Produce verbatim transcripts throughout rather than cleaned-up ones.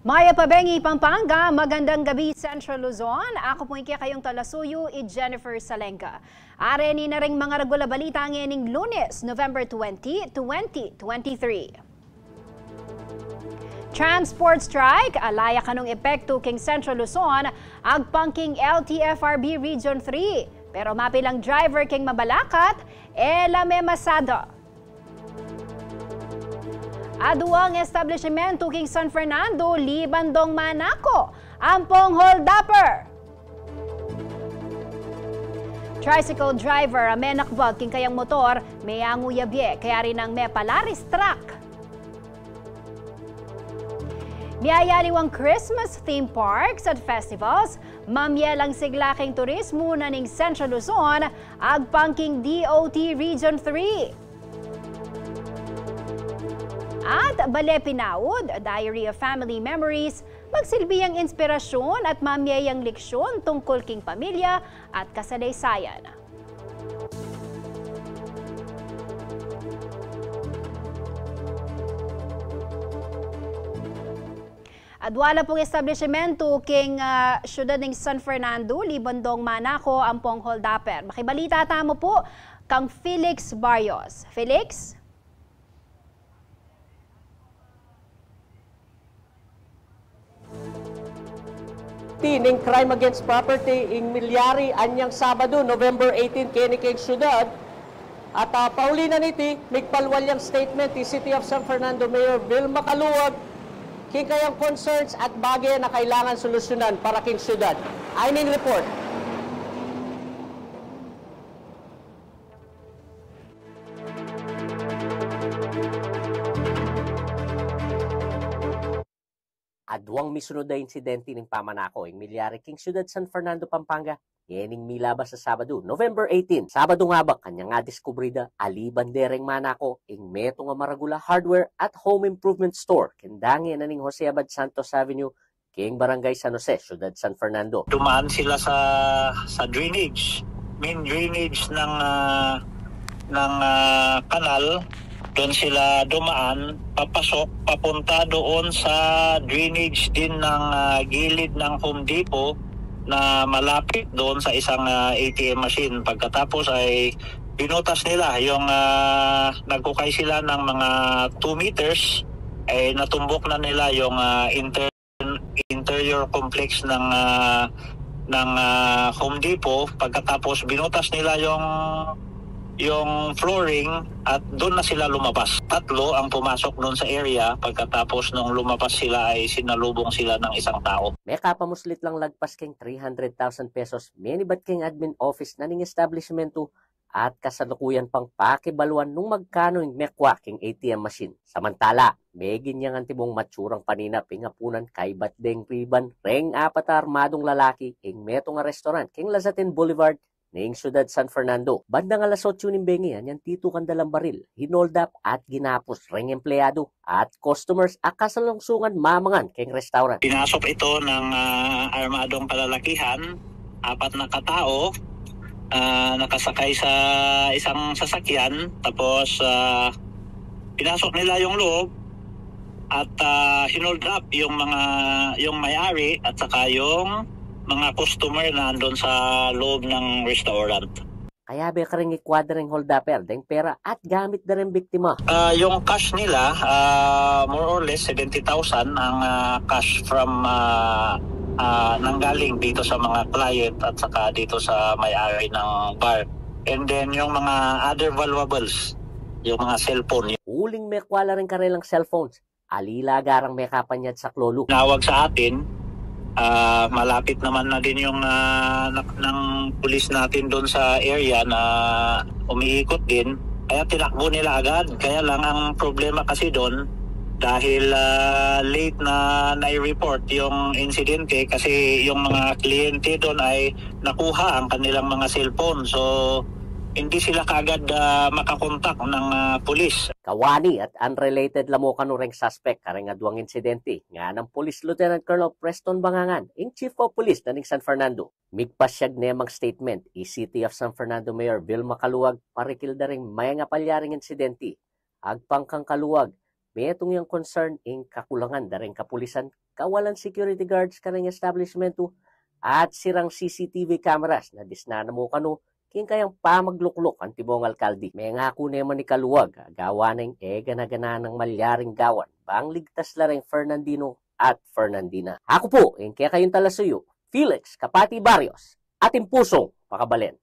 Mayap a bengi, Pampanga. Magandang gabi, Central Luzon. Aku pu ing kekayung talasuyu, i Jennifer Salenga. Are ini na ring maragul a balita ngening Lunes, November twenty, twenty twenty-three. Transport strike, ala ya kanung epektu king Central Luzon, agpang king L T F R B Region three. Pero mapilang driver king mabalakat, e la me masada. Aduang establishmentu king San Fernando, Libandong, Manako, ampong holdupper. Tricycle driver a menakbag king kayang motor, meangu ya bie, kaya rin nang mepalaris truck. Miyayaliwang Christmas theme parks at festivals, mamyelang sigla king turismo na ning Central Luzon, agpang king D O T Region three. At Bale Pinaud, Diary of Family Memories, magsilbi yang inspirasyon at mamye yang leksyon tungkol king pamilya at kasaleysayan. Adwa la pung establishmentu king, ah, siyudad ning San Fernando, Libandong, Manako, ampong holdupper. Makibalita tamu pu kang Felix Barrios. Felix? Ti ning crime against property ing milyari anyang Sabado, November eighteen, keni king syudad. At, ah, pauli na niti, migpalwal yang statement i City of San Fernando Mayor Vilma Caluag king kayang concerns at bage na kailangan solusyunan para king syudad. Ain ing report. Aduang misunud a insidente ning pamanako ing milyari king syudad San Fernando, Pampanga, ngening milabas a Sabado, November eighteen. Sabado ngabak, kanyang adiskubrida, aliban de reng manako ing metung a maragul a hardware at home improvement store king dange na ning Jose Abad Santos Avenue, king Barangay San Jose, Syudad San Fernando. Dumaan sila sa, sa drainage, main drainage ng, ah, ng, ah, kanal. Doon sila dumaan, papasok, papunta doon sa drainage din ng, ah, gilid ng Home Depot na malapit doon sa isang, ah, A T M machine. Pagkatapos ay binutas nila yung, ah, nagkukay sila ng mga two meters, ay natumbok na nila yung, ah, inter-, interior complex ng, ah, ng, ah, Home Depot. Pagkatapos binutas nila yung, yung flooring at doon na sila lumabas. Tatlo ang pumasok doon sa area. Pagkatapos nung lumabas sila ay sinalubong sila ng isang tao. Mekapamuslit lang lagpas king three hundred thousand pesos menibat king admin office na ning establishmentu at kasalukuyan pang pakibaluan nung magkanu ing mekwa king A T M machine. Samantala, megin yang antibong matsurang paninap ing apunan kaybat deng riban reng apat a armadung lalaki ing metung a restaurant king Lazatin Boulevard ning Syudad San Fernando. Bandang alas otso ning bengi, anyang titukan dalang baril, hinoldap at ginapus reng empleyado at customers a kasalungsungan mamangan keng restaurant. Pinasok ito ng, ah, armadong kalalakihan, apat na katao, ah, nakasakay sa isang sasakyan, tapos, ah, pinasok nila yung loob at, ah, hinold up yung mga, yung may-ari at saka yung mga customer na andun sa loob ng restaurant. Kayabe kareng ikwa da reng holdupper deng pera at gamit da reng biktima. Ah, yung cash nila, ah, more or less seventy thousand ang, ah, cash from, ah, ah, nanggaling dito sa mga client at saka dito sa may-ari ng bar. And then yung mga other valuables, yung mga cellphone. Uling mekwa la reng karelang cellphones, ali la garang mekapanyad saklolo. Tinawag sa atin, ah, malapit naman na din yung, ah, na-, ng pulis natin doon sa area na umiikot din. Kaya tinakbo nila agad. Kaya lang ang problema kasi doon, dahil, ah, late na nai-report yung insidente kasi yung mga kliyente doon ay nakuha ang kanilang mga cellphone. So, hindi sila kaagad, ah, makakontak ng, ah, pulis. Kawani at unrelated la mu kanu reng suspect kareng aduang insidente, nganang Police Lieutenant Colonel Preston Bangangan, ing Chief of Police na ning San Fernando. Migpasyag ne mang statement i City of San Fernando Mayor Vilma Caluag parikil da reng mayap a palyaring insidente. Agpang kang Caluag, metung yang concern ing kakulangan da reng kapulisan, kawalan security guards kareng establishment tu, at sirang C C T V cameras na disnan na mu kanu king kayang pamaglukluk antibong alkalde. Mengaku ne man i Caluag, gawa neng e gana-gana nang malyaring gawan bang ligtas la reng Fernandino at Fernandina. Aku pu ing kekayung talasuyu, Felix Kapati Barrios, atin pusung pakabalen.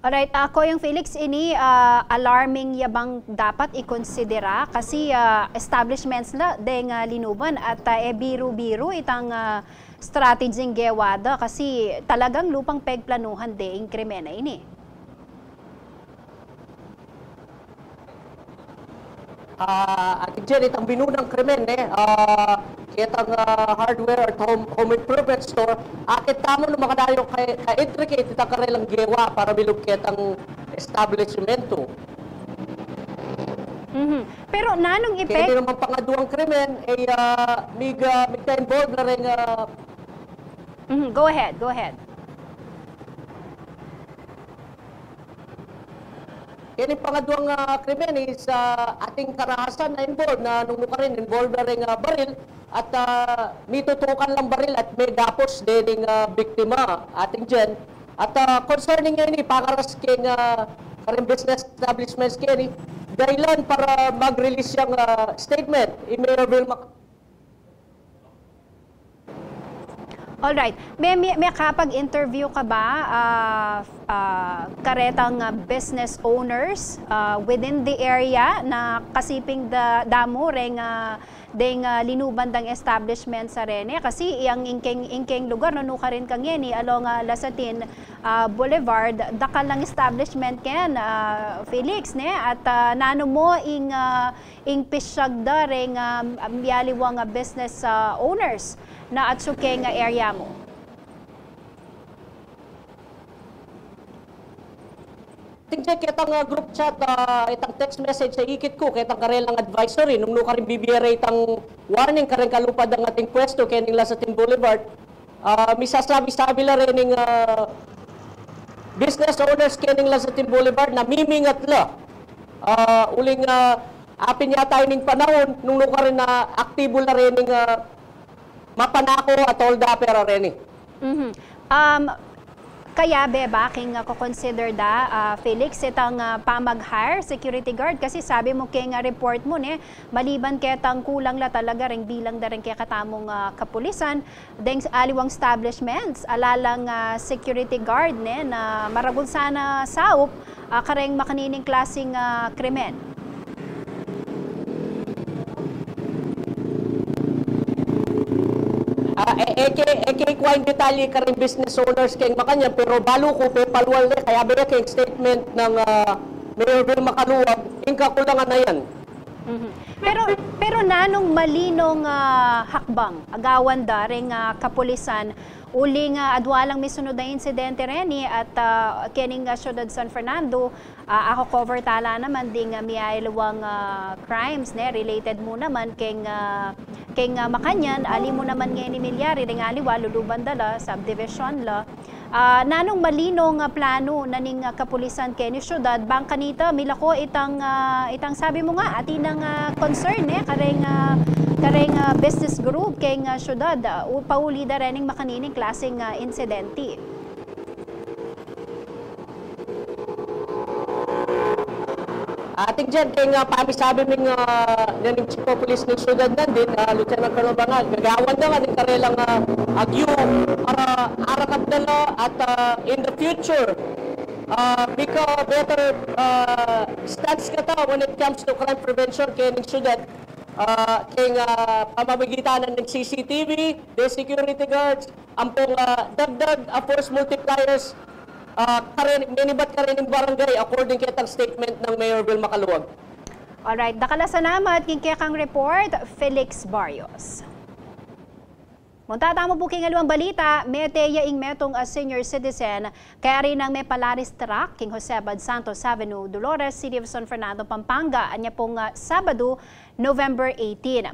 Alright, ako yung Felix ini, ah, alarming ya bang dapat ikonsidera kasi, ah, establishments la deng, ah, linuban at, ah, e biru-biru itang, ah, strategy ing gewa da kasi talagang lupang pegplanuhan de ing krimen a ini. Ah, atin dyan, itang binunang krimen, ne, ah, ketang, ah, hardware at home, home improvement store, akit tamu nung makadayo ka, ka-intricate itang karelang gewa para bilug ketang establishment tu. Mhm. Pero nanung epek? Keni naman pangaduang krimen, e, ah, mig, ah, mig ka-involve la reng, ah, Mhm. Go ahead, go ahead. Keni pangaduang, ah, krimen is, ah, atin karahasan na involve na nung nukarin involve la reng, ah, baril at, ah, mitutukan lang baril at megapus dening, ah, biktima atin dyan. At, ah, concerning ini, pakaras keng, ah, kareng business establishments keni, dahilan para mag-release yang, ah, statement i Mayor Vilma. Alright. Me, me, mekapag-interview ka ba, ah, ah, karetang, ah, business owners, ah, within the area na kasiping da, damu reng, ah, deng, ah, linuban dang establishment sa rene? Kasi yang ing keng, ing keng lugar, nung nukarin ka ngeni, along, ah, Lasatin, ah, Boulevard, dakal lang establishment ken, ah, Felix, ne? At, ah, nanu mu ing, ah, ing pisyag da reng, ah, mialiwang, ah, business, ah, owners na atsu keng, ah, area mu? Atin dyan ketang, ah, group chat, ah, itang text message a ikit ku ketang karelang advisory nung nukarin bibie re itang warning kareng kalupad dang ating pwestu kening Lasatin Boulevard. Ah, misasabi-sabi la rening, ah, business owners kening Lasatin Boulevard na mimingat la. Ah, uling, ah, apin yata ining panahun nung nukarin na aktibo la rening, ah, mapanako at hold-upper a reni. Mhm. Um, kayabe ba king, ah, ko-consider da, ah, Felix, itang, ah, pamag-hire security guard? Kasi sabi mu keng, ah, report mu, ne, maliban ketang kulang la talaga reng bilang da reng kekatamung, ah, kapulisan, deng aliwang establishments, ala lang, ah, security guard, ne, na maragul sana saup, ah, kareng makanining klasing, ah, krimen. Ah, e, e ke, e ke kuan detalye kareng business owners keng makanyan, pero balu ku pepalwal ne, kayabe ya keng statement nang, ah, Mayor Vilma Caluag, ing kakulangan a yan. Mhm. Pero, pero nanung malinong, ah, hakbang a gawan da reng, ah, kapulisan uling, ah, adwa lang misunod a insidente reni at, ah, kening, ah, syudad San Fernando, ah, ako cover tala naman ding, ah, mialiwang, ah, crimes, ne, related mu naman keng, ah, keng, ah, makanyan, ali mu naman ngeni milyari deng aliwa, luluban da la, subdivision la. Ah, nanung malinong, ah, planu na ning, ah, kapulisan keni syudad, bang kanita milako itang, ah, itang sabi mu nga, atin nang, ah, concern, ne, kareng, ah, kareng, ah, business group keng, ah, syudad, ah, u-, pauli da rening makanining klasing, ah, insidente. Atin dyan, keng, ah, pamisabi ming, ah, nening Chief of Police ning syudad nandin, ah, Lieutenant Colonel Bangal, gagawan da nga ning karelang, ah, agyu para arakap da la at, ah, in the future, ah, mika better, ah, stance kata when it comes to crime prevention kening syudad, ah, keng, ah, pamamagitanan ning C C T V, the security guards, ampong, ah, dagdag a force multipliers, ah, karen, menibat karening barangay, according ketang statement nang Mayor Vilma Caluag. Alright, dakal a salamat king kekang report, Felix Barrios. Munta tamu pu king aliwang balita, mete ya ing metung a senior citizen kayari nang mepalaris truck king Jose Abad Santos Avenue, Dolores, City of San Fernando, Pampanga, anya pung, ah, Sabadu, November eighteen.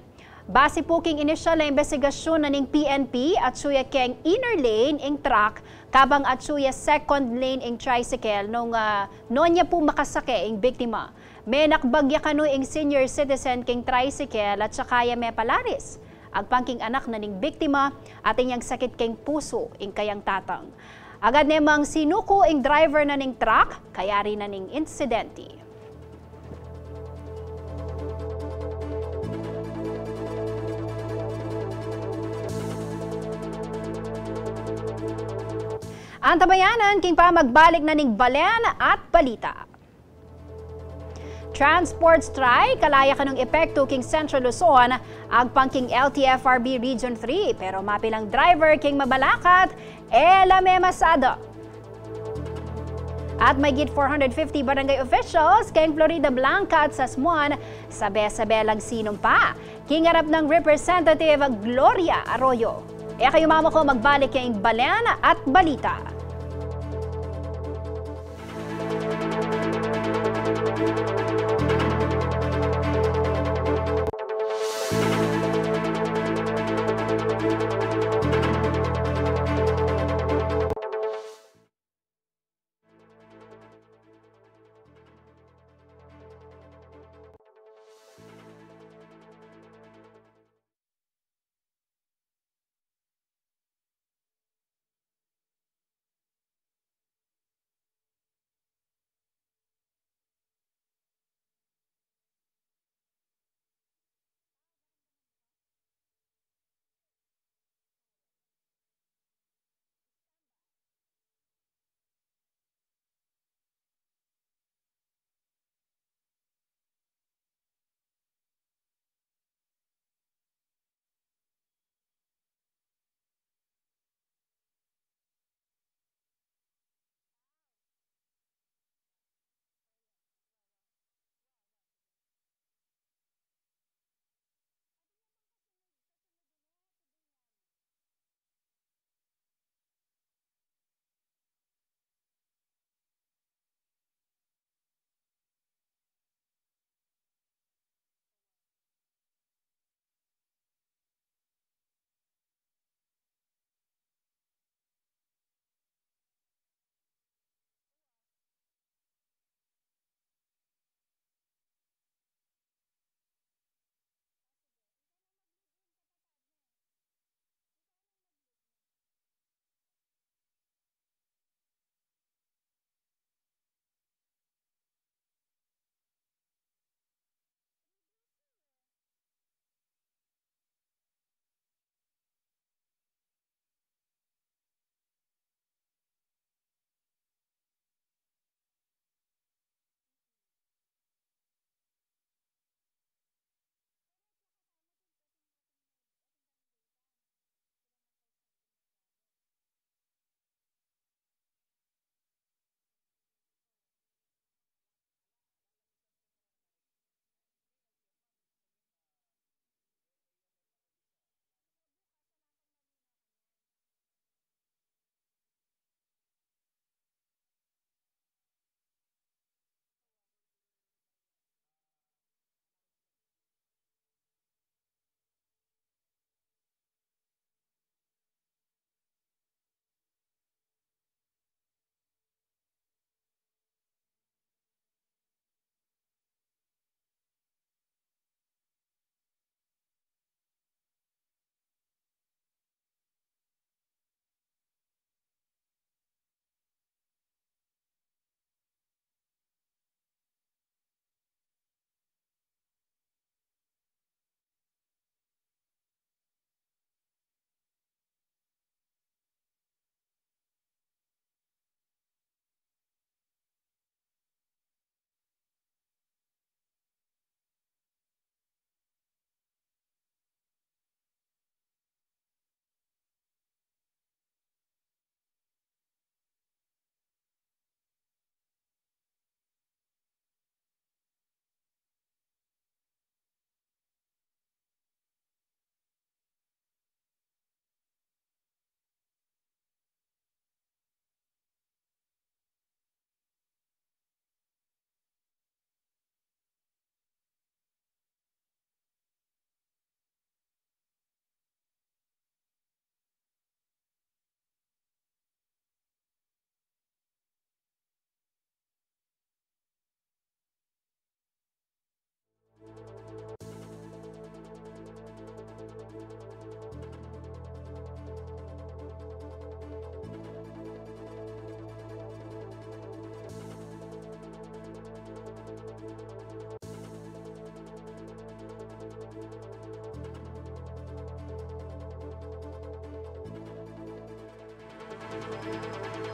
Base pu king inisyal a imbestigasyun na ning P N P, atsu ya keng inner lane ing truck, kabang atsu ya second lane ing tricycle nung, ah, nung ya pu makasake ing biktima. Menakbag ya kanu ing senior citizen king tricycle at saka ya mepalaris. Agpang king anak na ning biktima, atin yang sakit king pusu ing kayang tatang. Agad ne mang sinuku ing driver na ning truck, kayari na ning insidente. Antabayanan king pamagbalik na ning balen at balita. Transport strike, ala ya kanung epektu king Central Luzon, agpang king L T F R B Region three, pero mapilang driver king Mabalacat, e la memasada. At mahigit four hundred fifty barangay officials king Floridablanca at Sasmuan, sabe-sabe lang sinumpa king arap nang Representative Gloria Arroyo. E kayu mamuku, magbalik king balen at balita.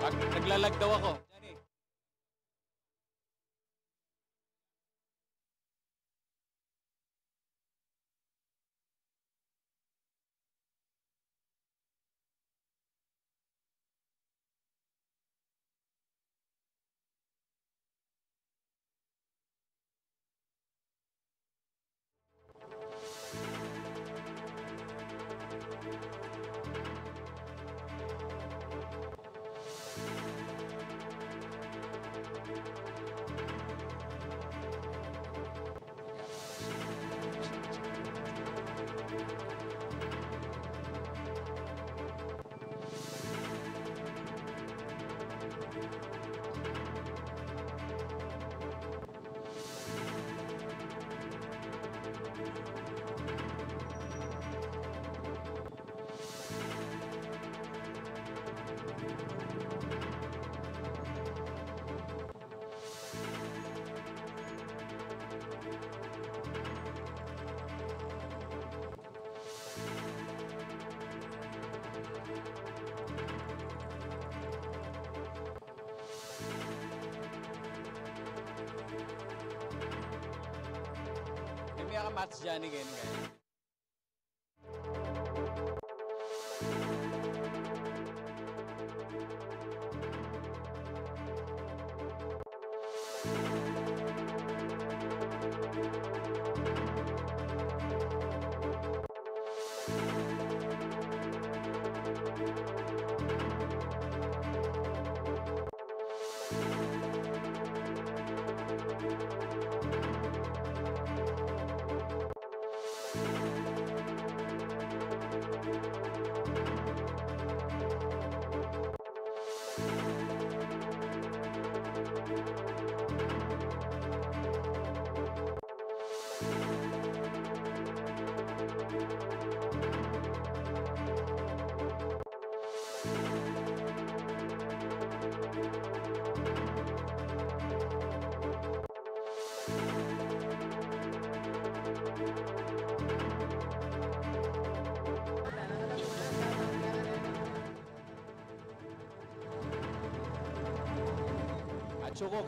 Pag naglalag daw ako. Maybe I can match Johnny again, guys. Atsu ko.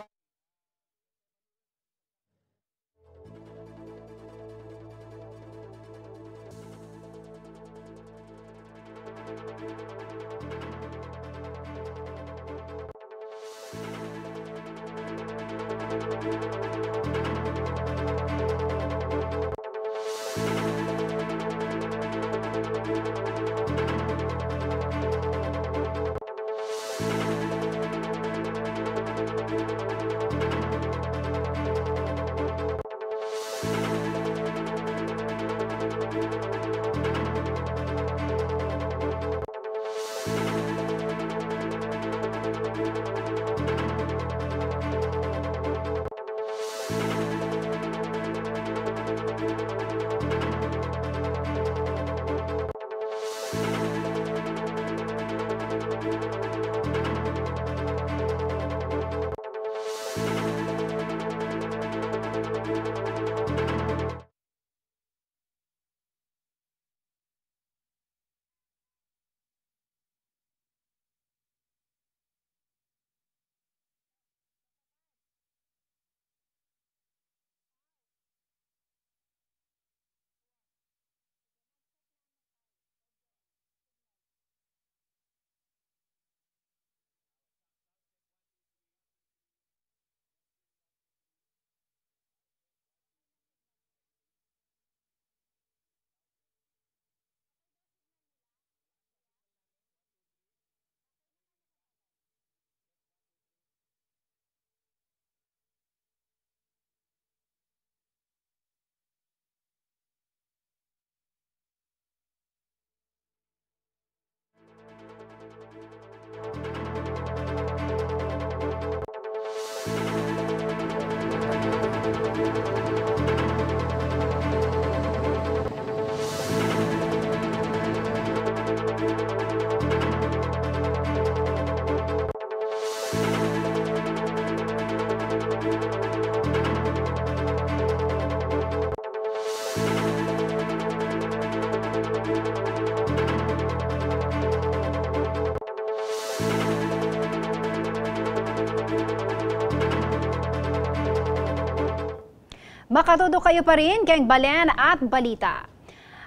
Makatudo kayu pa rin keng balen at balita.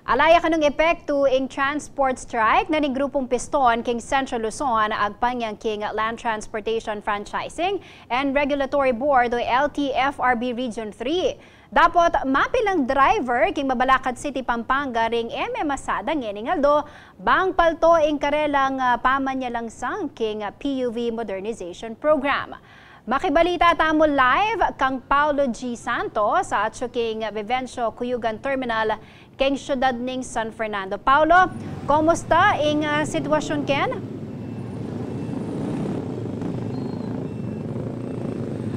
Ala ya kanung epektu ing transport strike na ning grupung Piston keng Central Luzon, agpang yang keng Land Transportation Franchising and Regulatory Board o L T F R B Region three. Dapot mapilang driver keng Mabalacat City, Pampanga ring e memasada ngening aldo, bang palto ing karelang, ah, pamanyalansang keng, ah, P U V Modernization Program. Makibalita tamu live kang Paulo G Santos, atsu keng Vivencio Cuyugan Terminal keng syudad ning San Fernando. Paulo, kumusta ing, ah, sitwasyun ken?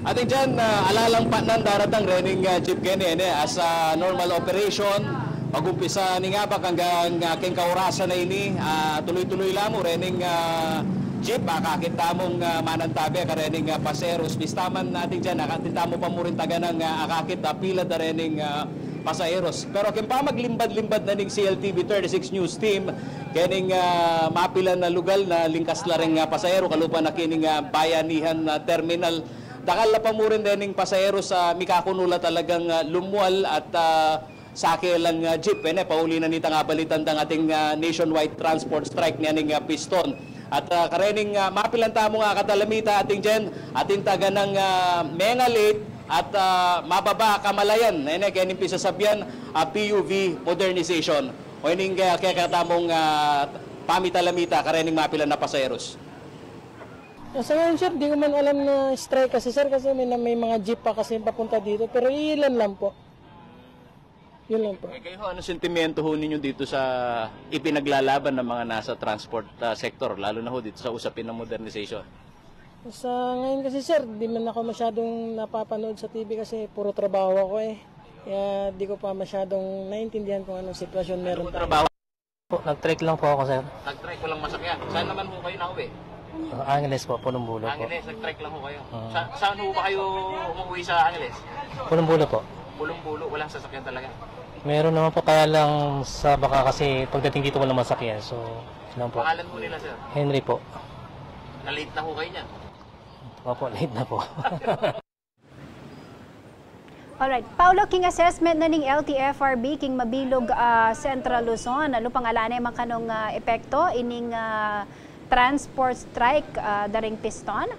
Atin dyan, ah, ala lang patnan daratang rening, ah, jeep keni, ene, as a normal operation, pag-umpisa ning abak anggang, ah, keng kaurasan a ini, ah, tuloy-tuloy la mu rening, ah, jeep, akakit tamung, ah, manantabe karening, ah, pasaheros. Bista man atin dyan, akakit tamu pa mu rin taganang, ah, akakit, ah, pila da rening, ah, pasaheros. Pero keng pamaglimbad-limbad na ning C L T V thirty-six News Team, kening, ah, mapilan a lugal na lingkas la reng, ah, pasahero, kalupa na kening, ah, Bayanihan, ah, Terminal. Dakal la pa mu rin rening pasaheros a mikakunu la talagang, ah, lumual at, ah, sake lang, ah, jeep, ene, pauli na nitang abalitan dang ating, ah, nationwide transport strike ning, ah, Piston. At, ah, karening, ah, mapilan tamung akatalamita atin dyan, atin taganang, ah, mengalit at, ah, mababa kamalayan, ene, kening pisasabian, ah, P U V modernization. O ining kaya, kaya tamung, ah, pamitalamita karening mapilan a pasaheros. Sa ngayon, sir, di ko man alam na strike kasi, sir, kasi may, may mga jeep pa kasi papunta dito, pero iilan lang po. Yun lang po. Eh, kayo ho, anong sentimiento ho ninyo dito sa ipinaglalaban ng mga nasa transport, ah, sector, lalo na ho dito sa usapin ng modernization? Sa ngayon kasi, sir, di man ako masyadong napapanood sa T V kasi puro trabaho ako eh. Kaya di ko pa masyadong naintindihan kung anong sitwasyon meron tayo. Trabaho? Po, nag-trek lang po ako, sir. Nag-trek, walang masakyan. Saan naman ho kayo nauwi? Ah, Angeles po, Punong Bulo po. Angeles, nag-trek lang ho kayo. Ah. Sa-, saan ho ba kayo umuwi sa Angeles? Punong Bulo po. Punong Bulo, walang sasakyan talaga? Meron naman po, kaya lang sa baka kasi pagdating dito walang masakyan. So, yun lang po. Pangalan po nila, sir? Henry po. Na-late na ho kayo niyan? Opo, late na po. Alright. Paulo, king assessment na ning L T F R B king mabilug, ah, Central Luzon, lupang ala ne man kanung, ah, epekto ining, ah, transport strike, ah, da ring Piston?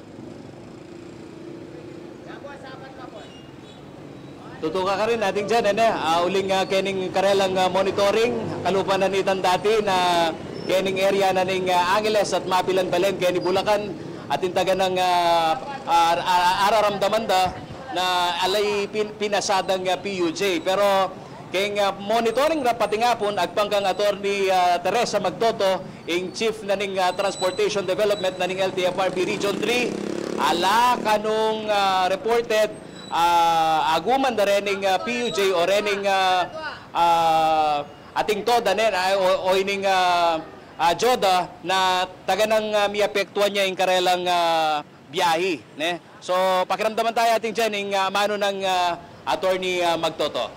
Tutuka ka rin atin dyan, ene, ah, uling, ah, kening karelang, ah, monitoring, kalupa na nitan dati na kening area na ning, ah, Angeles at mapilan balen keni Bulacan, atin taganang, ah, ah, ah, araramdaman da na alay pin-, pinasadang, ah, P U J. Pero keng, ah, monitoring ra pati ngapun, agpang kang Attorney, ah, Teresa Magtoto, ing Chief na ning, ah, Transportation Development na ning L T F R B Region three, ala kanung, ah, reported, ah, aguman da rening, ah, P U J o rening, ah, ah, ating TODA nen, ah, o, o ining, ah, ah, JODA na taganang, ah, miapektuan ya ing karelang, ah, biahi, ne? So, pakiramdaman taya atin dyan ing, ah, amanu nang, ah, Attorney, ah, Magtoto.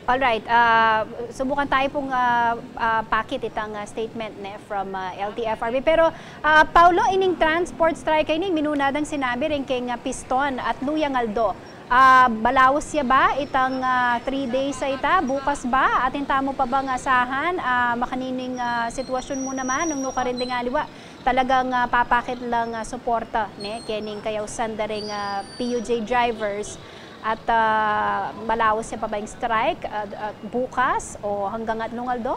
Alright, ah, subukan tayo pong, ah, ah, pakit itang, ah, statement ne from, ah, L T F R B. Pero, ah, Paulo, ining transport strike a ini, minuna dang sinabi rin keng, ah, Piston at Luyang Aldo. Ah, balaus ya ba itang, ah, three days a ita? Bukas ba? Atin tamu pa bang asahan, ah, makanini ing, ah, sitwasyun mu naman nung nukarin ding aliwa? Talagang, ah, papakit lang, ah, suporta, ne, kening kayausan da ring, ah, P U J drivers at, ah, balaus ya pa ba ing strike, ah, ah, bukas o hanggang atlung aldo?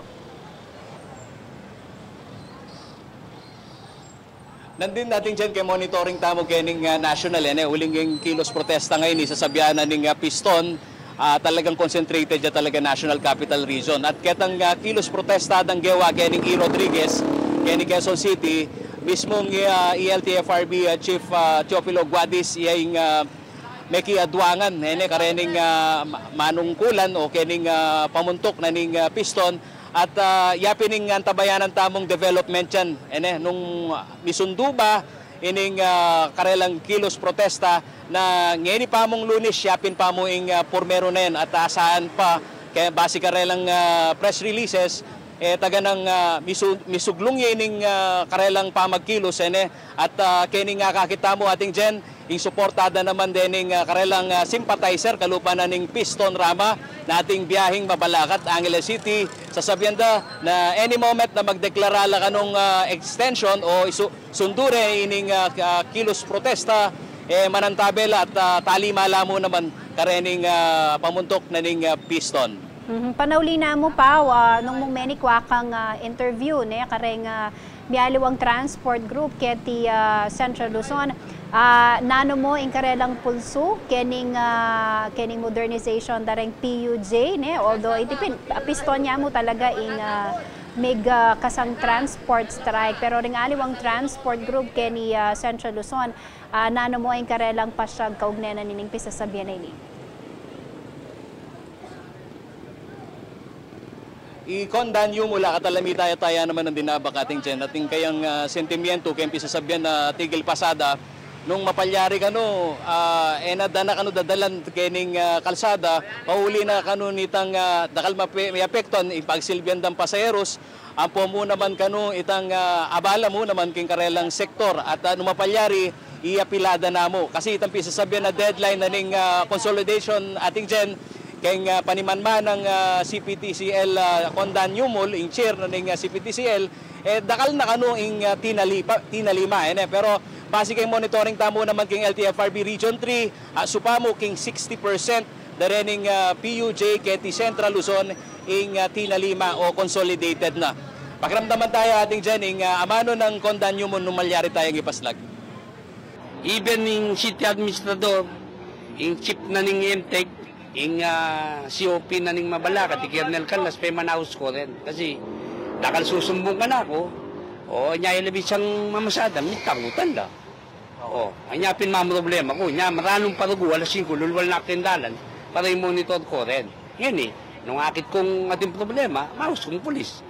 Nandin atin dyan keng monitoring tamu kening, ah, national, ene, uling ing kilos protesta ngeni, sasabian na ning, ah, Piston, ah, talagang concentrated ya talaga National Capital Region. At ketang, ah, kilos protesta dang gewa kening E. Rodriguez, kening Quezon City, mismung, ah, E L T F R B, ah, Chief, ah, Teofilo Guadis, iya ing, ah, mekiaduangan, ene, karening, ah, ma-, manungkulan o kening, ah, pamuntuk na ning, ah, Piston. At, ah, yapin ing antabayanan tamung development yan, ene, nung, ah, misundu ba ining, ah, karelang kilos protesta na ngeni pa mung Lunes, yapin pa mu ing, ah, purmeru na yan at asahan pa, kaya base karelang, ah, press releases, E, taganang, ah, misu-, misuglung ya ining, ah, karelang pamagkilos, e ne? At, ah, kening akakit tamu, Ating Jen, ing suporta da naman dening, ah, karelang, ah, sympathizer kalupa na ning Piston Rama, na ating biyahing mabalakat Angeles City, sasabian da na any moment na magdeklara la kanung, ah, extension o isu-, sundu re ining, ah, ah, kilos protesta, e, manantabe la at, ah, talima la mu naman karening, ah, pamuntuk na ning, ah, Piston. Mhm. Panauli namu, Pau, ah, nung mung menikwa kang, ah, interview, ne, kareng, ah, mialiwang transport group keti, ah, Central Luzon, ah, nanu mu ing karelang pulsu kening, ah, kening modernization da reng P U J, ne? Although iti pin, Piston ya mu talaga ing, ah, mig, ah, kasang transport strike, pero ring aliwang transport group keni, ah, Central Luzon, ah, nanu mu ing karelang pasiag kaugnay na nining pisasabian a ini? I Kondan Yumul, a, katalami taya, taya naman ing dinabak, Ating Jen, at ing kayang, ah, sentimientu keng pisasabian na tigil pasada, nung mapalyari kanu, ah, e na da na kanu dadalan kening, ah, kalsada, pauli na kanu nitang, ah, dakal mape-, mapektuan ing pagsilbian dang pasaheros, ampo mu naman kanu itang, ah, abala mu naman keng karelang sektor, at, ah, nung mapalyari, iapilada namu. Kasi itang pisasabian na deadline na ning, ah, consolidation, Ating Jen, keng, ah, panimanmanang, ah, C P T C L, ah, Kondan Yumul, ing chair na ning, ah, C P T C L, e, dakal na kanu ing, ah, tinali-, pa-, tinalima, e ne? Pero base keng monitoring tamu naman keng L T F R B Region three, ah, supa mu keng sixty percent da rening, ah, P U J keti Central Luzon ing, ah, tinalima o consolidated na. Pakiramdaman taya, Ating Jen, ing, ah, amanu nang Kondan Yumul nung malyari tayang ipaslag. Even ing city administrador, ing chief na ning MTEC, ing, ah, C O P na ning Mabalacat, i Colonel Canlas, pemanaus ko rin. Kasi dakal susumbung kanaku, o, nya e la bisang mamasada, mitakutan da. O, anya pin mamroblema ku, nya maranum pa rugu, alas singku, lulwal na ku keng dalan, para i-monitor ko rin. Ngeni, nung akit kung atin problema, maus kung pulis.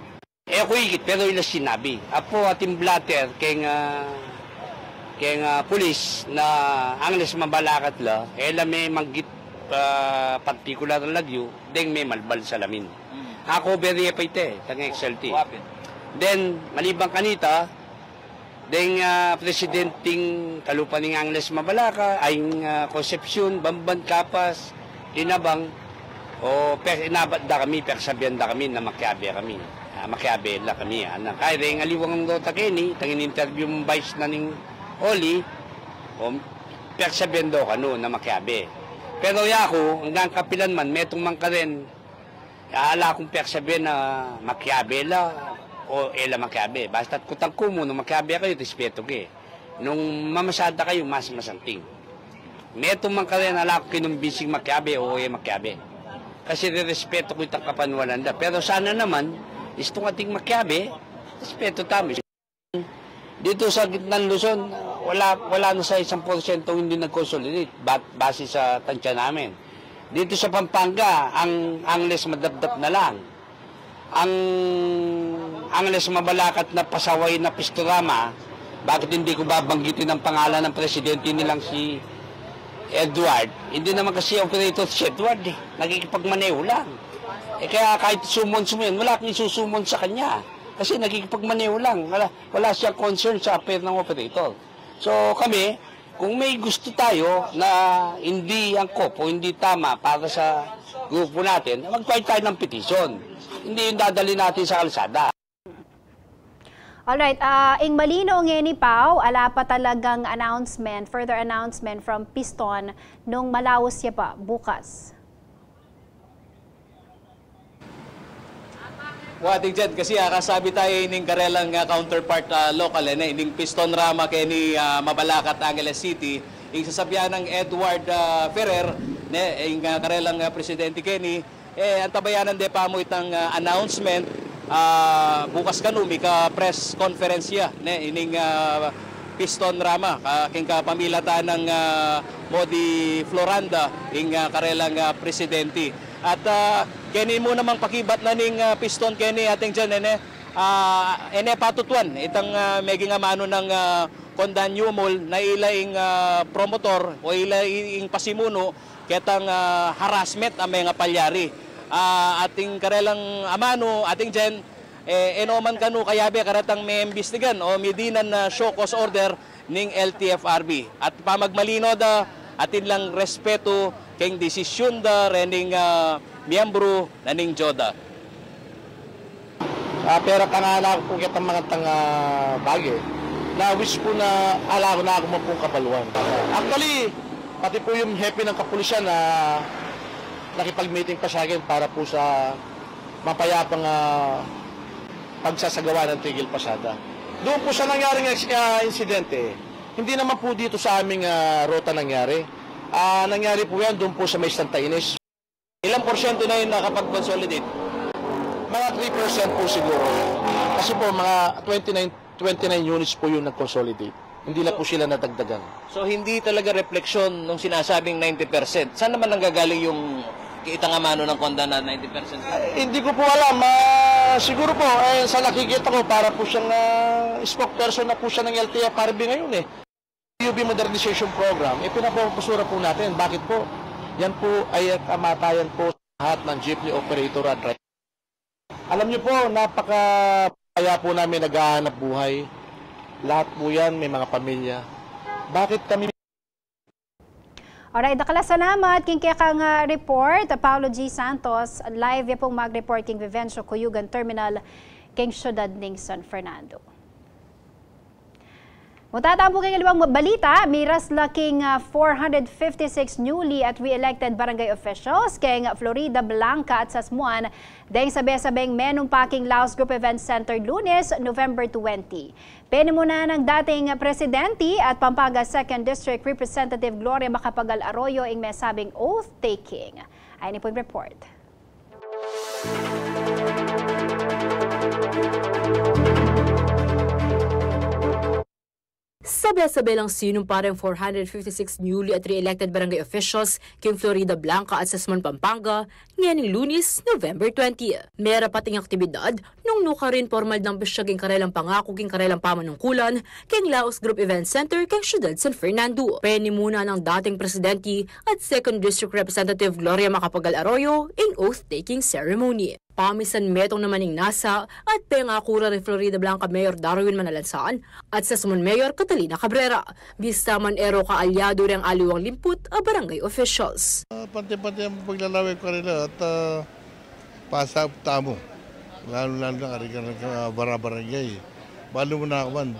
E ku ikit, pero ila sinabi. Apo atin blotter keng, ah, keng, ah, pulis na Angeles Mabalacat la, e la me manggit, ah, partikular a lagyu, deng me malbal salamin. Ako, beri e pa ite, tang X L T. Then, maliban kanita, deng, ah, presidenteng kalupa ning Angeles Mabalacat, ay, ah, Concepcion, Bamban, Capas, Dinabang, o, pe-, inabat da kami, peksabian da kami na makiabe kami. Ah, makiabe la kami, ah, na kaya deng aliwang rota keni, tang in-interview mung vice na ning Oli, o, peksabian do kanu na makiabe. Pero yaku, anggang kapilan man, metung man karen, ala kung peksabian na makiabe la o e la makiabe. Basta't kutang ku mu, nung makiabe kayu, respetu ke. Nung mamasada kayu, mas masanting. Metung man karen, ala kung kinumbinsing makiabe o e makiabe. Kasi rerespetu ku itang kapanwalan da. Pero sana naman, istung ating makiabe, respetu tamu. Dito sa Gitnang Luzon, wala, wala na sa isang porsyentong hindi nag-consolidate, ba-, base sa tansya namin. Dito sa Pampanga, ang Angeles Madapdap na lang. Ang Angeles Mabalacat na pasaway na Pistorama, bakit hindi ko babanggitin ang pangalan ng presidente nilang si Edward? Hindi naman kasi operator si Edward eh. Nakikipagmaneho lang. Eh, kaya kahit summons mo yan, wala kang isusumon sa kanya. Kasi nakikipagmaneho lang. Wala, wala siyang concern sa affair ng operator. So kami, kung may gusto tayo na hindi angkop o hindi tama para sa grupo natin, mag-file tayo ng petition. Hindi yung dadali natin sa kalsada. Alright, ah, ing malino ngeni, Pau, ala pa talagang announcement, further announcement from Piston nung malaus ya pa bukas. Wa, Ating Jen, kasi, ah, kasabi tayu ining karelang, ah, counterpart, ah, lokal, e ne, ining Piston Rama keni, ah, Mabalacat, Angeles City, ing sasabian nang Edward, ah, Ferrer, ne, ing, ah, karelang, ah, presidente keni, e, antabayanan de pa mu itang, ah, announcement, ah, bukas kanu, mika-press conference ya, ne, ining, ah, Piston Rama, ah, keng kapamilatan nang, ah, Modi Floranda, ing, ah, karelang, ah, presidente. At, ah, keni mu namang pakibat na ning, ah, Piston keni, Ating Jen, e ne, ah, e ne patutuan itang, ah, meging amanu nang, ah, Kondan Yumul na ila ing, ah, promotor o ila i-, ing pasimunu ketang, ah, harassment a mengapalyari. Ah, ating karelang amanu, Ating Jen, E, e no man kanu kayabe karetang maimbestigan o midinan na show cause order ning L T F R B. At pamagmalino da, atin lang respetu keng desisyun da rening, ah, miyembru na ning JODA. Ah, pero tangana ku pu ketang mangatang, ah, bage na wish ku na ala ku na ku man pung kabaluan. Actually, pati pu yung hepe ng kapulisan na nakipag-meeting pa sa akin para pu sa mapayapang, ah, pagsasagawa ng tigil pasada. Doon pu sa nangyaring ex-, ah, insidente, hindi naman pu dito sa aming, ah, ruta nangyari. Ah, nangyari pu yan doon pu sa may Santa Ines. Ilang porsyento na yung nakapag-consolidate? Mga three percent pu siguro. Kasi pu, mga twenty-nine, twenty-nine units pu yung nag-consolidate. Hindi na pu sila nadagdagan. So, hindi talaga refleksyon nung sinasabing ninety percent. Saan naman nanggagaling yung kitang amanu ng konda na ninety percent? Eh, hindi ko pu alam. Ah, siguro pu, eh, sa nakikita ko, para pu siyang, ah, spokesperson na pu siya ng L T F R B ngayon, eh. U B modernization program, eh, pinapapasura pu natin. Bakit pu? Yan pu ay kamatayan pu sa lahat ng jeepney operator at driver. Alam niyo pu, napakabaya pu namin naghahanap buhay. Lahat pu yan may mga pamilya. Bakit kami Alright, dakal a salamat king kekang, ah, report, Paulo G Santos, live ya pung mag-report king Vivencio Cuyugan Terminal king syudad ning San Fernando. Mutatamu king aliwang balita, miras la king, ah, four hundred fifty-six newly at re-elected barangay officials king Floridablanca at Sasmuan deng sabe-sabeng menumpa king Laos Group Event Center, Lunes, November twenty. Penimunan nang dating presidente at Pampanga Second District Representative Gloria Macapagal Arroyo ing mesabing oath-taking. Ayan pu ing report. Sabe-sabe lang sinumpa reng four hundred fifty-six newly at re-elected barangay officials king Floridablanca at Sasmuan, Pampanga, ngening Lunes, November twenty. Merapat ing aktibidad nung nukarin pormal dang bisyag ing karelang pangaku king karelang pamanungkulan king Laos Group Event Center king syudad San Fernando. Penimunan nang dating presidente at Second District Representative Gloria Macapagal Arroyo ing oath-taking ceremony. Pamisan metung naman ing nasa at pengaku ra reng Floridablanca Mayor Darwin Manalansan at Sasmuan Mayor Catalina Cabrera. Bista man e ro kaalyadu reng aliwang limput a barangay officials. Ah, pante-pante ang paglalaway ku karela at, ah, pasap tamu. Lalu-lalu na kareng, ah, bara-barangay. Balu mu na ku man.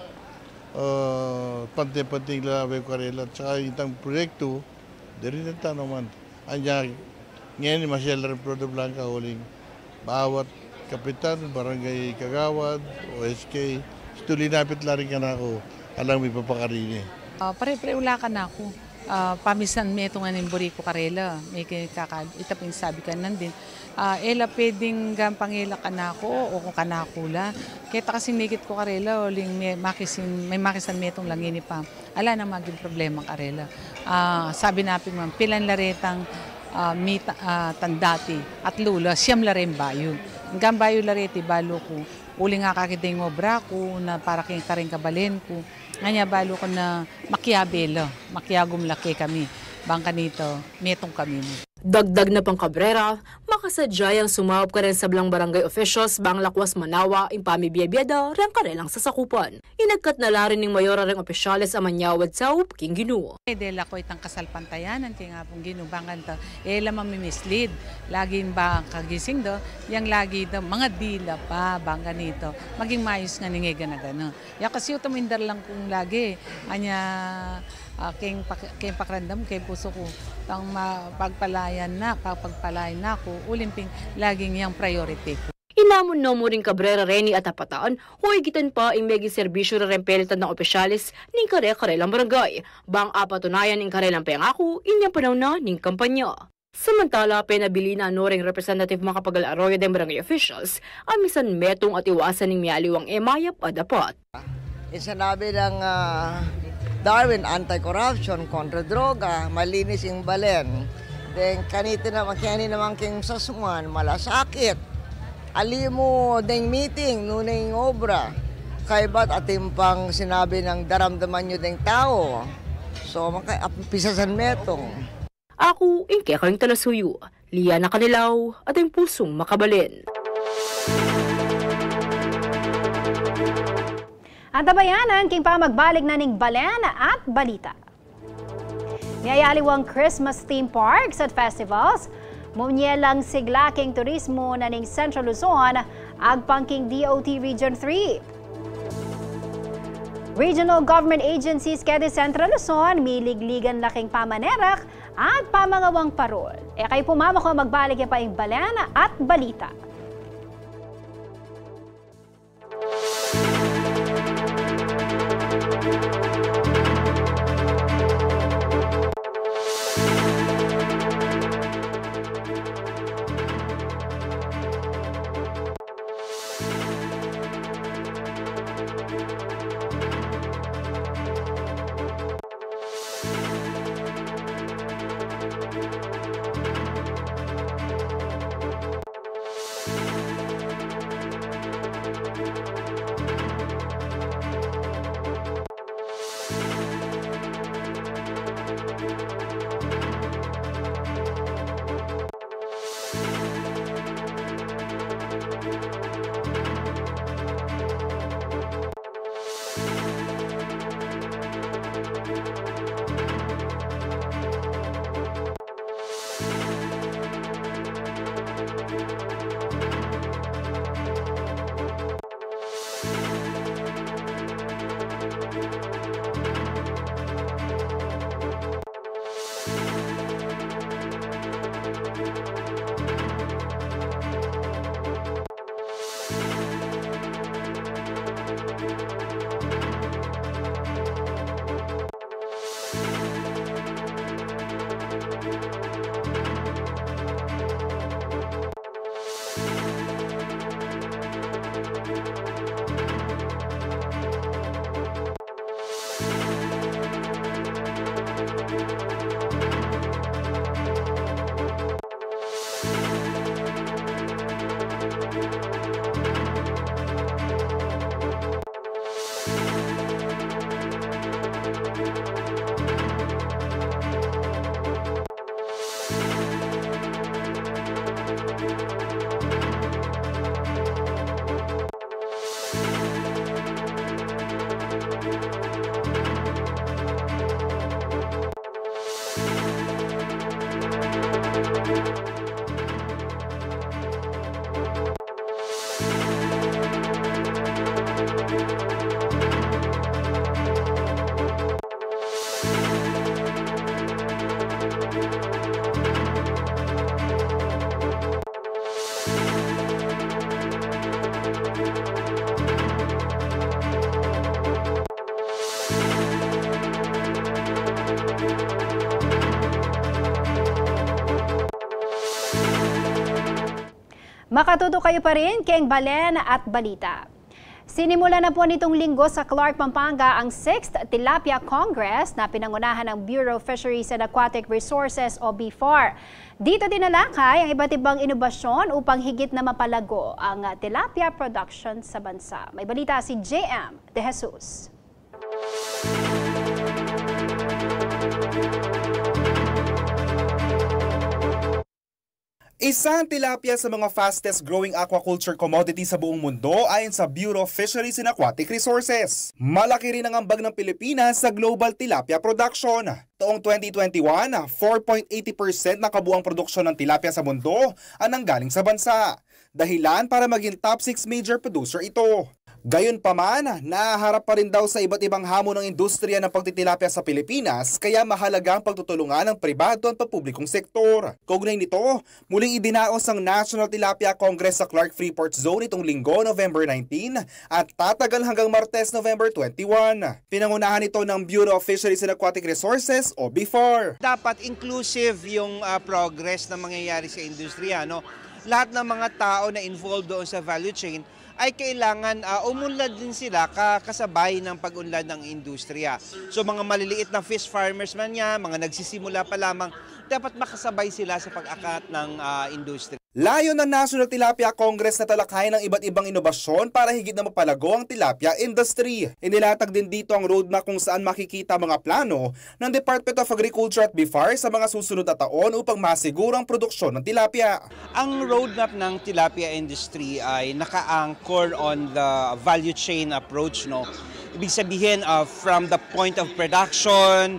Ah, pante-pante ing lalaway ku karela at saka itang proyektu, diri na tana man. Anya, ngeni masyal reng Floridablanca uling bawat kapitan, barangay kagawad, O S K, stu linapit la rin kanaku, alang mipapakarini. Ah, pare-parehu la kanaku. Ah, pamisan metung ing buri ku karela, miki kaka-, ita pin sabi ka nandin. Ah, e la pwedeng gampang e la kanaku, o kanaku la. Keta kasing mikit ku karela, uling me-, makisin, me-, makisan metung la ngeni pa. Ala nang maging problema karela. Ah, sabi na pin man, pilan la retang, ah, mita-, ah, tandati, atlu la, siyam la reng bayu. Anggang bayu la reti, balu ku, uling akakit deng obra ku na para king kareng kabalen ku. Ngeni balu ku na makiabe la, makiagum la kekami. Bang kanita, metung kami mu. Dagdag na pang Cabrera, makasadya yang sumaup kareng sablang barangay officials bang lakwas manawa ing pamibie-bie da reng karelang sasakupan. Inagkat na la rin ning mayor a reng opisyales a manyawad saup king Ginu. E de la ku itang kasalpantayanan king Apung Ginu, bang kanita, e la mami-mislead. Laging bang kagising da, yang lagi da, mga dila pa, bang kanita. Maging mayus ngeni ing e gana-gana. Ya kasi uta mindar lang kung lagi. Anya, ah, keng pak-, keng pakiramdam, keng pusu ku, tang ma-, pagpalayan na, pa-, pagpalayan na ku, uling pin laging yang priority ku. Inamun no mu ring Cabrera reni a tapatan, o igitan pa ing meging serbisyu rareng pelitan dang opisyales ning kare-karelang barangay, bang apatunayan ing karelang pengaku inyang panaun na ning kampanya. Samantala, penabilin na no reng Representative Macapagal Arroyo deng barangay officials a misan metung at iwasan ing mialiwang e mayap a dapat. Ing sinabi nang, ah, Darwin, anti-corruption, kontra droga, malinis ing balen. Deng kanita naman, keni naman keng Sasmuan, malasakit. Ali mu deng meeting, nune ing obra. Kaybat atin pang sinabi nang daramdaman yu deng tau. So, maka-, ap-, pisasan metung. Aku ing kekayung talasuyu, Liana Canelao, ating pusung makabalen. Antabayanan king pamagbalik na ning Balen at Balita. Miyayaliwang Christmas theme parks at festivals, munye lang sigla king turismo na ning Central Luzon, agpang king D O T Region three. Regional government agencies keti Central Luzon, miligligan la king pamanerak at pamangawang parol. E kayu pu mamako, magbalik ya pa ing Balen at Balita. Makatutok kayu pa rin keng Balen at Balita. Sinimulan na pu nitong Linggo sa Clark, Pampanga ang Sixth Tilapia Congress na pinangunahan ng Bureau of Fisheries and Aquatic Resources o BFAR. Dito tinalakay ang iba't ibang inobasyon upang higit na mapalago ang, ah, tilapia production sa bansa. May balita si J M De Jesus. Isa ang tilapia sa mga fastest growing aquaculture commodity sa buong mundo ayon sa Bureau of Fisheries and Aquatic Resources. Malaki rin ang ambag ng Pilipinas sa global tilapia production. Taong twenty twenty-one, four point eighty percent ng kabuang produksyon ng tilapia sa mundo ang nanggaling sa bansa. Dahilan para maging top six major producer ito. Gayunpaman, nahaharap pa rin daw sa iba't ibang hamon ang industriya ng pagtitilapia sa Pilipinas, kaya mahalaga ang pagtutulungan ng pribado at pampublikong sektor. Kaugnay nito, muling idinaos ang National Tilapia Congress sa Clark Freeport Zone nitong Linggo, November nineteen, at tatagal hanggang Martes, November twenty-one. Pinangunahan ito ng Bureau of Fisheries and Aquatic Resources o BFAR. Dapat inclusive yung, ah, progress na mangyayari sa industriya, no? Lahat ng mga tao na involved doon sa value chain ay kailangan, ah, umunlad din sila ka-, kasabay ng pag-unlad ng industriya. So, mga maliliit na fish farmers man yan, mga nagsisimula pa lamang, dapat makasabay sila sa pag-akyat ng, ah, industriya. Layon ng National Tilapia Congress na talakayin ang iba't ibang inobasyon para higit na mapalago ang tilapia industry. Inilatag din dito ang roadmap kung saan makikita ang mga plano ng Department of Agriculture at BFAR sa mga susunod na taon upang masiguro ang produksyon ng tilapia. Ang roadmap ng tilapia industry ay naka-anchor on the value chain approach, no? Ibig sabihin, uh, from the point of production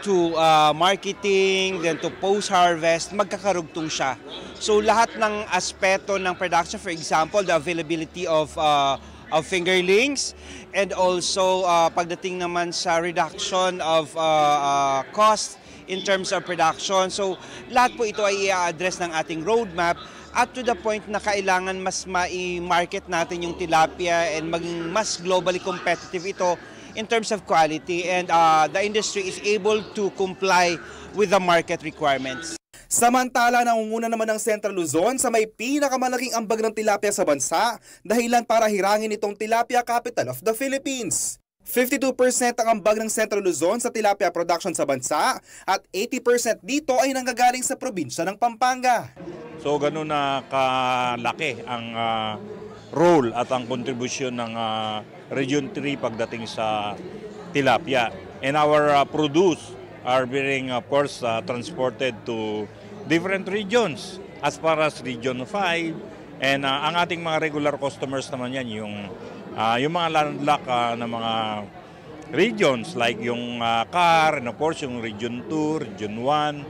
to, uh, marketing, then to post-harvest, magkakarugtong siya. So lahat ng aspeto ng production, for example, the availability of, uh, of fingerlings, and also, uh, pagdating naman sa reduction of, uh, uh, cost in terms of production. So lahat po ito ay i-address ng ating roadmap, up to the point na kailangan mas mai-market natin yung tilapia and maging mas globally competitive ito in terms of quality, and, uh, the industry is able to comply with the market requirements. Samantala, nangunguna naman ang Central Luzon sa may pinakamalaking ambag ng tilapia sa bansa, dahilan para hirangin itong Tilapia Capital of the Philippines. Fifty-two percent ang ambag ng Central Luzon sa tilapia production sa bansa at eighty percent dito ay nanggagaling sa probinsya ng Pampanga. So, ganun na kalaki ang, ah, role at ang kontribusyon ng, ah, Region three pagdating sa tilapia. And our, ah, produce are being, of course, ah, transported to different regions as far as Region five. And, ah, ang ating mga regular customers naman yan, yung, ah, yung mga landlock, ah, na mga regions like yung, ah, CAR, and of course yung Region two, Region one.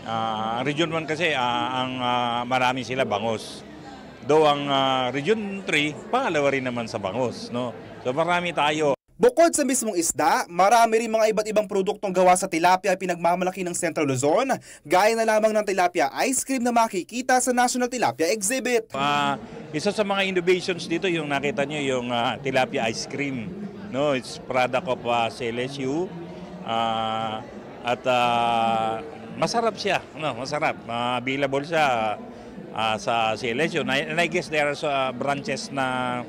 Ah, ang Region one kasi, ah, ang, ah, marami sila bangus. Though ang, ah, Region three, pangalawa rin naman sa bangus, no? So marami tayo. Bukod sa mismong isda, marami rin mga iba't ibang produktong gawa sa tilapia ang pinagmamalaki ng Central Luzon, gaya na lamang ng tilapia ice cream na makikita sa National Tilapia Exhibit. Ah, isa sa mga innovations dito, yung nakita nyo, yung, ah, tilapia ice cream. No, it's product of, ah, C L S U. Ah, at, ah, masarap siya, no, masarap. Ah, available siya, ah, sa C L S U. And I, and I guess there are, ah, branches na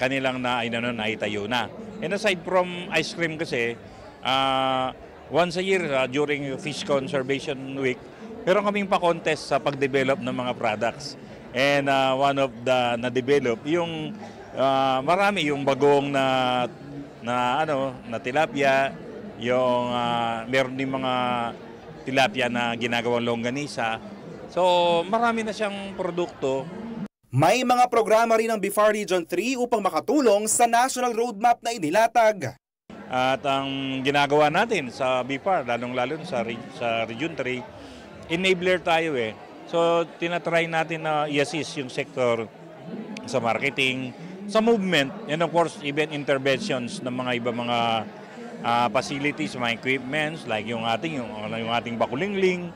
kanilang na, inano, naitayo na. And aside from ice cream kasi, ah, once a year, ah, during Fish Conservation Week, meron kaming pa-contest sa pag-develop ng mga products. And, ah, one of the na-develop, yung, ah, marami, yung bagong na, na, ano, na tilapia, yung, ah, meron din mga tilapia na ginagawang longganisa. So, marami na siyang produkto. May mga programa rin ang BIFAR Region three upang makatulong sa national roadmap na inilatag. At ang ginagawa natin sa BIFAR, lalong-lalo sa re-, sa Region three, enabler tayo eh. So, tinatry natin na i-assist yung sector sa marketing, sa movement, and of course, even interventions ng mga iba, mga, ah, facilities, mga equipments, like yung ating, yung, yung ating bakulingling,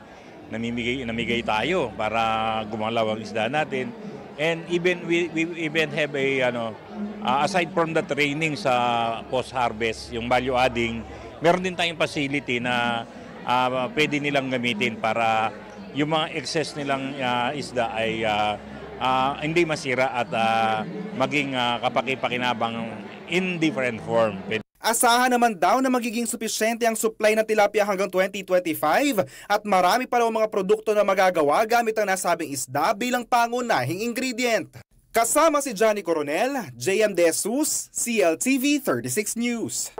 namimigay, namigay tayo para gumalaw ang isda natin. And even we, we even have a, ano, ah, aside from the training sa post-harvest, yung value adding, meron din tayong facility na, ah, pwede nilang gamitin para yung mga excess nilang, ah, isda ay, ah, ah, hindi masira at, ah, maging, ah, kapakipakinabang in different form. Asahan naman daw na magiging supisyente ang supply ng tilapia hanggang twenty twenty-five at marami pa raw mga produkto na magagawa gamit ang nasabing isda bilang pangunahing ingredient. Kasama si Johnny Coronel, J M De Jesus, C L T V thirty-six News.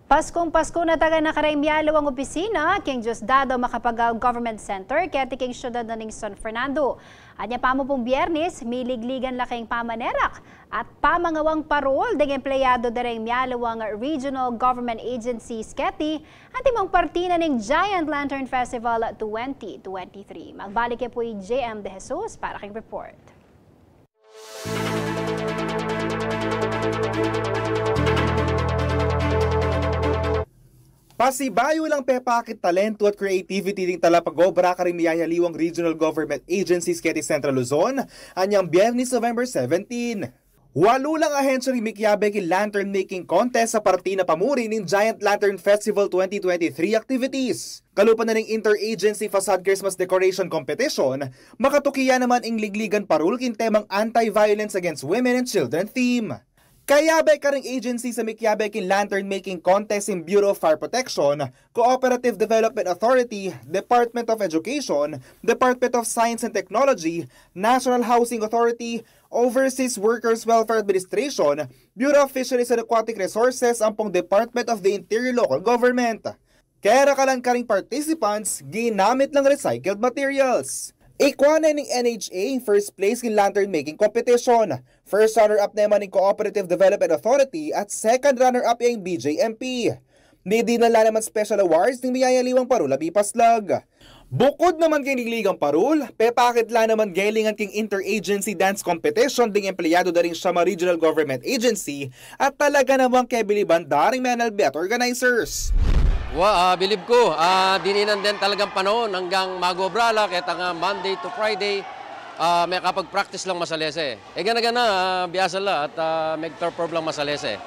Paskung Pasko na tagan na kareng mialiwang opisina king Diosdado Macapagal Government Center keti king syudad na ning San Fernando. Anya pa mu pung Biyernes, miligligan la king pamanerak at pamangawang parol deng empleyado da reng mialiwang regional government agencies keti antimong parti na ning Giant Lantern Festival twenty twenty-three. Magbalik ya pu i J M De Jesus para king report. Pasibayu lang pepakit talentu at creativity ding talapag-obra karing miyayaliwang regional government agencies keti Central Luzon anyang Biyernes, November seventeen. Walu lang ahensyang mikiabe king lantern making contest sa parti na pamuri ning Giant Lantern Festival twenty twenty-three activities. Kalupa na ning Interagency Facade Christmas Decoration Competition, makatuki ya naman ing ligligan parul king temang Anti-Violence Against Women and Children theme. Kayabe karing agency sa mikiabe king lantern making contest ing Bureau of Fire Protection, Cooperative Development Authority, Department of Education, Department of Science and Technology, National Housing Authority, Overseas Workers Welfare Administration, Bureau of Fisheries and Aquatic Resources, ampong Department of the Interior Local Government. Kerakalan karing participants, ginamit lang recycled materials. Ikua na ning N H A ing first place king lantern making competition. First runner-up naman ing Cooperative Development Authority at second runner-up ing B J M P. Nidinala naman special awards ning miyayaliwang parul a mipaslag. Bukud naman king ligligang parul, pepakit la naman gelingan king interagency dance competition ding empleyado da ring Samar Regional Government Agency at talaga namang kebiliban da ring menalbe at organizers. Wa, ah, bilib ku, ah, dininan den talagang panahon anggang mag-obra la, keta nga Monday to Friday, ah, mekapag-practice lang masalese. E gana-gana, ah, biasa la at, ah, meg-perform lang masalese.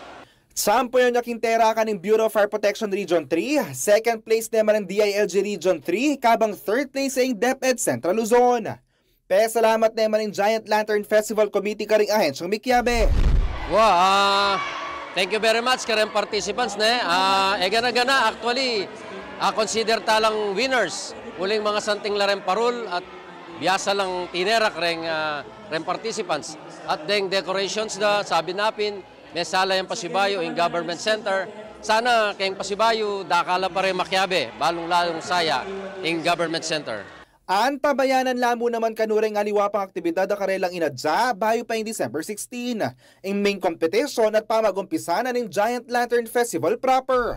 Sampulan ya king terakan ning Bureau of Fire Protection Region three, second place naman ing D I L G Region three, kabang third place ing DepEd Central Luzon. Pesalamat naman ing Giant Lantern Festival Committee karing ahensyang mikiabe. Wa, ah, thank you very much kareng participants, ne. Ah, e gana-gana, actually, ah, consider talang winners. Uling mga santing la reng parul at biasa lang tinera kareng, ah, reng participants. At deng decorations da, sabi napin, mesala yang pasibayu ing government center. Sana keng pasibayu, dakal la pa reng makiabe, balung-lalung saya ing government center. Antabayanan la mu naman kanu reng aliwa pang aktibidad a karelang inadya bayu pa ing December sixteen. Ing main competition at pamagumpisa na ning Giant Lantern Festival proper.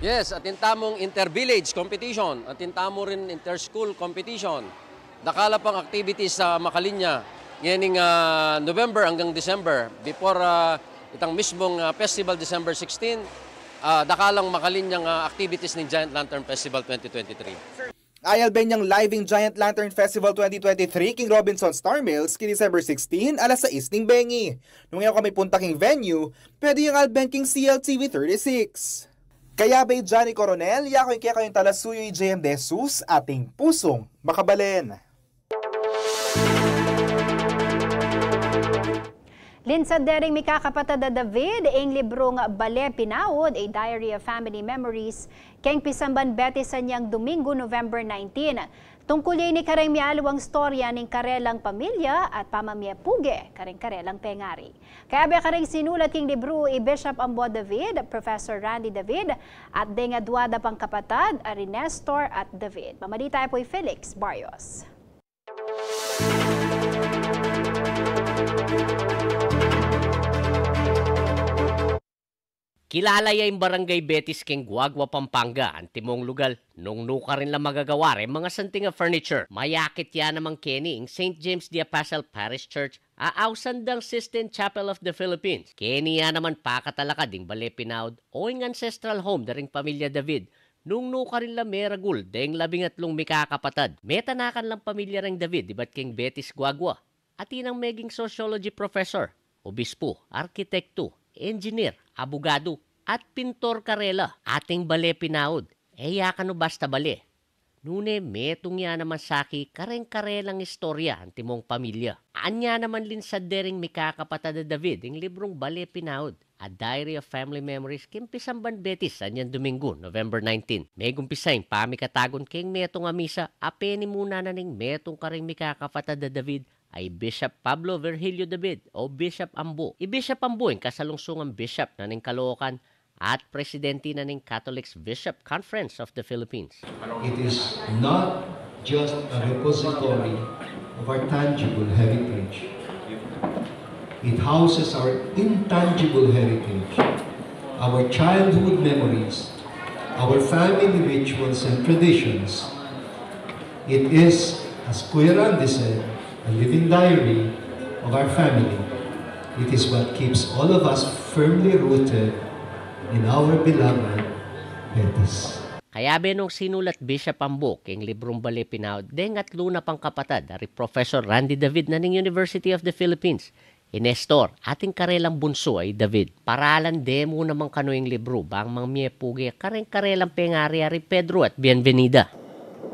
Yes, atin tamung inter-village competition, atin tamu rin inter-school competition. Dakal la pang activities sa makalinya ngening, ah, November anggang December. Before, ah, itang mismung, ah, festival, December sixteen, ah, dakal lang makalinyang, ah, activities ning Giant Lantern Festival twenty twenty-three. Ayalben yang live ing Giant Lantern Festival twenty twenty-three king Robinson Star Mills king December sixteen, alas sais ning bengi. Nung e kayu mipunta king venue, pwede yang alben king C L T V thirty-six. Kayabe i Johnny Coronel, yaku ing kekayung talasuyu i J M De Jesus, ating pusung makabalen. Linsad de ring mikakapatad a David ing librung Bale Pinaud, A Diary of Family Memories, keng pisamban Betis anyang Domingo, November nineteen. Tungkul ya ini kareng mialiwang istorya ning karelang pamilya at pamamie puge kareng karelang pengari. Kayabe kareng sinulat king libru i Bishop Ambo David, Professor Randy David, at deng adwa da pang kapatad a ri Nestor at David. Mamalita pu i Felix Barrios. Kilala ya ing Barangay Betis keng Guagua, Pampanga, antimong lugal, nung nukarin la magagawa reng mga santing a furniture. Mayakit ya naman keni ing Saint James the Apostle Parish Church, a ausan dang Sistine Chapel of the Philippines. Keni ya naman pakatalakad ing Bale Pinaud o ing ancestral home da ring pamilya David, nung nukarin la meragul deng labing atlung mikakapatad. Metanakan lang pamilya reng David ibat keng Betis, Guagua. Atin nang meging sociology professor, obispu, arkitektu, engineer, abogadu, at pintor karela. Ating Bale Pinaud, e ya kanu basta bale. Nune metung ya naman saki kareng karelang istorya antimong pamilya. Anya naman linsad de ring mikakapatad a David ing librung Bale Pinaud, A Diary of Family Memories, king pisamban Betis anyang Domingo, November nineteen. Megumpisa ing pamikatagun keng metung a misa a penimuna na ning metung kareng mikakapatad a David a i Bishop Pablo Virgilio David o Bishop Ambo. I Bishop Ambo ing kasalungsungang bishop na ning Caloocan at presidente na ning Catholic Bishop Conference of the Philippines. It is not just a repository of our tangible heritage. It houses our intangible heritage, our childhood memories, our family rituals and traditions. It is, as Kuya Randy said, a living diary of our family. It is what keeps all of us firmly rooted in our beloved Betis. Kayabe nung sinulat Bishop Ambo king librung Bale Pinaud deng atlu na pang kapatad a ri Professor Randy David na ning University of the Philippines, i Nestor, ating karelang bunsu a i David. Paralan de mu naman kanu ing libru bang mamie puge kareng karelang pengari a ri Pedro at Bienvenida.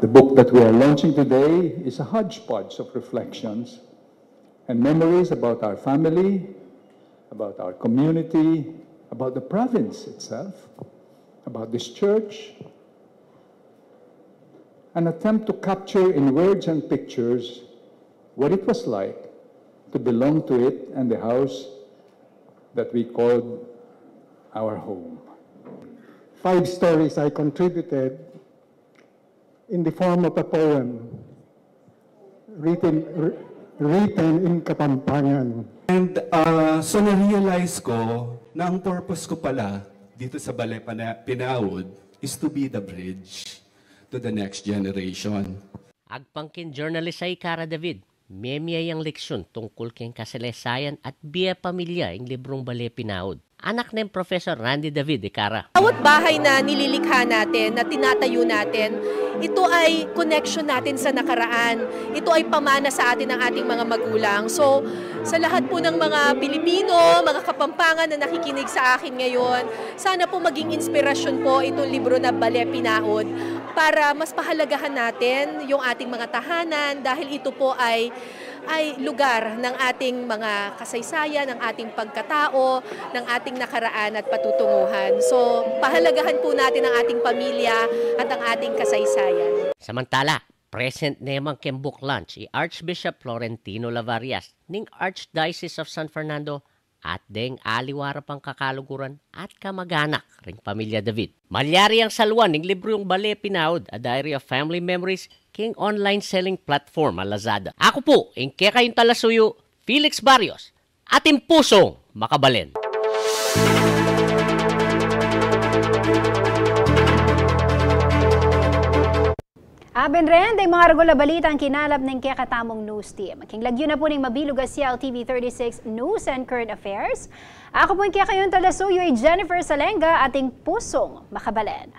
The book that we are launching today is a hodgepodge of reflections and memories about our family, about our community, about the province itself, about this church, an attempt to capture in words and pictures what it was like to belong to it and the house that we called our home. Five stories I contributed in the form of a poem. Written, wr-, written in Kapampangan. And uh, so na-realize ko na ang purpose ko pala dito sa Bale Pana- Pinaud is to be the bridge to the next generation. Agpang king journalist a i Kara David, memie yang leksyun tungkul king kasalesayan at bie pamilya ing librung Bale Pinaud. Anak neng Professor Randy David, i Kara. Bawat bahay na nililikha natin, na tinatayo natin, ito ay connection natin sa nakaraan. Ito ay pamana sa atin ng ating mga magulang. So, sa lahat po ng mga Pilipino, mga Kapampangan na nakikinig sa akin ngayon, sana po maging inspirasyon po itong libro na Bale Pinaud para mas pahalagahan natin yung ating mga tahanan dahil ito po ay ay lugar ng ating mga kasaysayan, ng ating pagkatao, ng ating nakaraan at patutunguhan. So, pahalagahan po natin ang ating pamilya at ang ating kasaysayan. Samantala, present naman keng book launch i Archbishop Florentino Lavarias ning Archdiocese of San Fernando at deng aliwa ra pang kakaluguran at kamaganak ring pamilya David. Malyari yang saluan ning librung Bale Pinaud, A Diary of Family Memories, king online selling platform a Lazada. Aku pu ing kekayung talasuyu, Felix Barrios, atin pusung makabalen. Aben ren deng mga ragul a balitang kinalap ning kekatamung news team. King lagyu na pu ning mabilug a C L T V thirty-six News and Current Affairs, aku pu ing kekayung talasuyu i Jennifer Salenga, atin pusung makabalen.